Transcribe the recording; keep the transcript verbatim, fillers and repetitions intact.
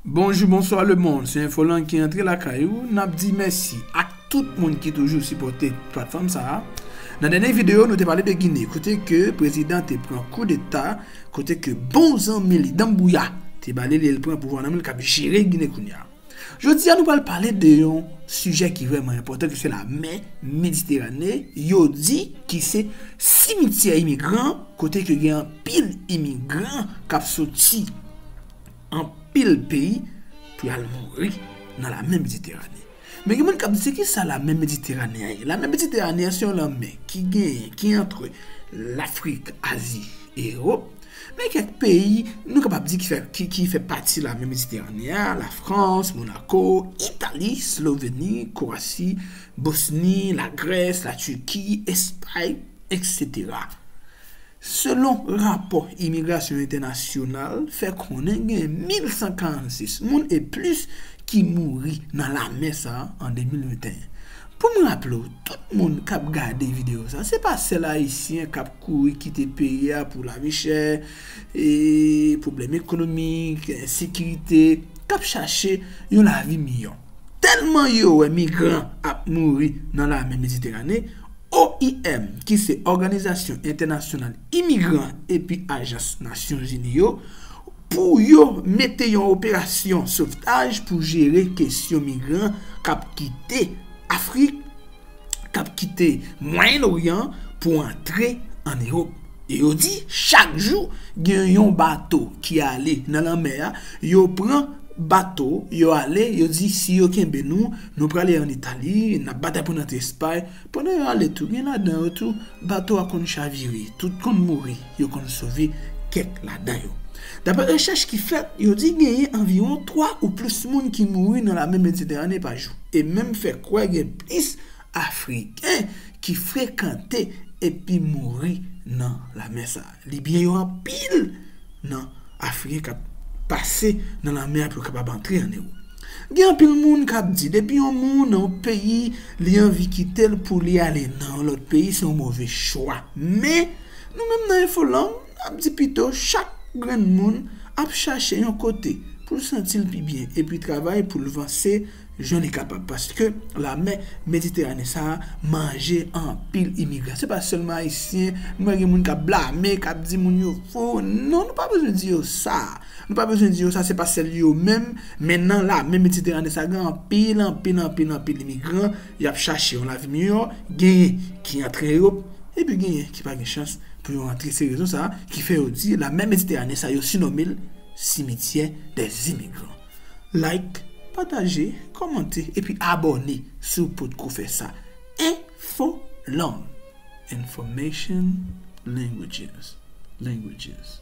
Bonjou, bonswa lemonn, se Enfolang ki antre lakay ou. N ap di mèsi ak tout moun ki toujou sipòte platfòm sa a. Nan dènye videyo, nou te pale de Gine, kote ke prezidan te pran koudeta, kote ke bon zanmi li, Danbouya, te ba li, li pran pouvwa nan men l, k ap jere Gine kounye a. Jodi a, nou pral pale de yon sijè ki vrèman enpòtan, ki se lamè Mediterane, yo di ki se simityè imigran, kote ke gen anpil imigran k ap soti anpil peyi pou y al mouri nan lamè Mediterane. Men gen moun k ap di, se ki sa lamè Mediterane a ye? Lamè Mediterane a se yon lanmè ki genyen, ki antre Lafrik, Azi e Ewòp. Men kèk peyi, nou kapab di ki fè, ki, ki fè pati lamè Mediterane a, Lafrans, Monako, Itali, Sloveni, Kwasi, Bosni, Lagrès, Latiki, Espay, etsetera. Selon rapò Imigrasyon Entènasyonal, fè konnen gen mil san karannsis moun e plis ki mouri nan lamè sa a an de mil venteyen. Pou m raple w, tout moun k ap gade videyo sa, se pa sèl Ayisyen k ap kouri kite peyi a pou lavi chè, e pwoblèm ekonomik, ensekirite, k ap chache yon lavi miyò. Tèlman yo wè migran ap mouri nan lamè Mediterane, O I M, ki se Òganizasyon Entènasyonal Imigran epi Ajans Nasyonzini yo, pou yo mete yon operasyon sovtaj pou jere kesyon migran k ap kite Afrik, k ap kite Mwayen Oryan pou antre ann Ewòp. E yo di, chak jou, gen yon bato ki ale nan lanmè a, yo pran bato, yo ale, yo di, si yo kenbe nou, nou prale ann Itali, n ap batay pou n antre Espay. Pandan yo ale tou, gen ladan yo tou, bato a konn chavire, tout konn mouri, yo konn sove kèk ladan yo. Daprè rechèch ki fèt, yo di genyen anviwon twa ou plis moun ki mouri nan lamè Mediterane pa jou, e menm fè kwè gen plis Afriken ki frekante epi mouri nan lamè sa a. Libyen yo anpil nan Afriken k ap pase nan lamè a pou yo kapab antre ann Ewòp. Gen anpil moun k ap di, depi yon moun nan yon peyi, li anvi kite l pou li ale nan yon lòt peyi, se yon move chwa. Men, nou menm nan Enfolang, n ap di pito, chak grenn moun ap chache yon kote pou l santi l pi byen, epi travay pou l vanse jan li kapab, paske lamè Mediterane sa a manje anpil imigran. Se pa sèlman Ayisyen, m wè gen moun k ap blame, k ap di moun yo fou. Non, nou pa bezwen di yo sa. Nou pa bezwen di yo sa, se pa sèl yo menm, men nan lamè Mediterane sa, gen anpil, anpil, anpil, anpil imigran, y ap chache yon lavi miyò, genyen ki antre Ewòp, epi genyen ki pa gen chans pou yo antre. Se rezon sa a ki fè yo di lamè Mediterane sa, yo sinonme l simityè dè imigran. Like, pataje, kòmante, epi abòne si w potko fè sa. Enfolang. Information, languages, languages.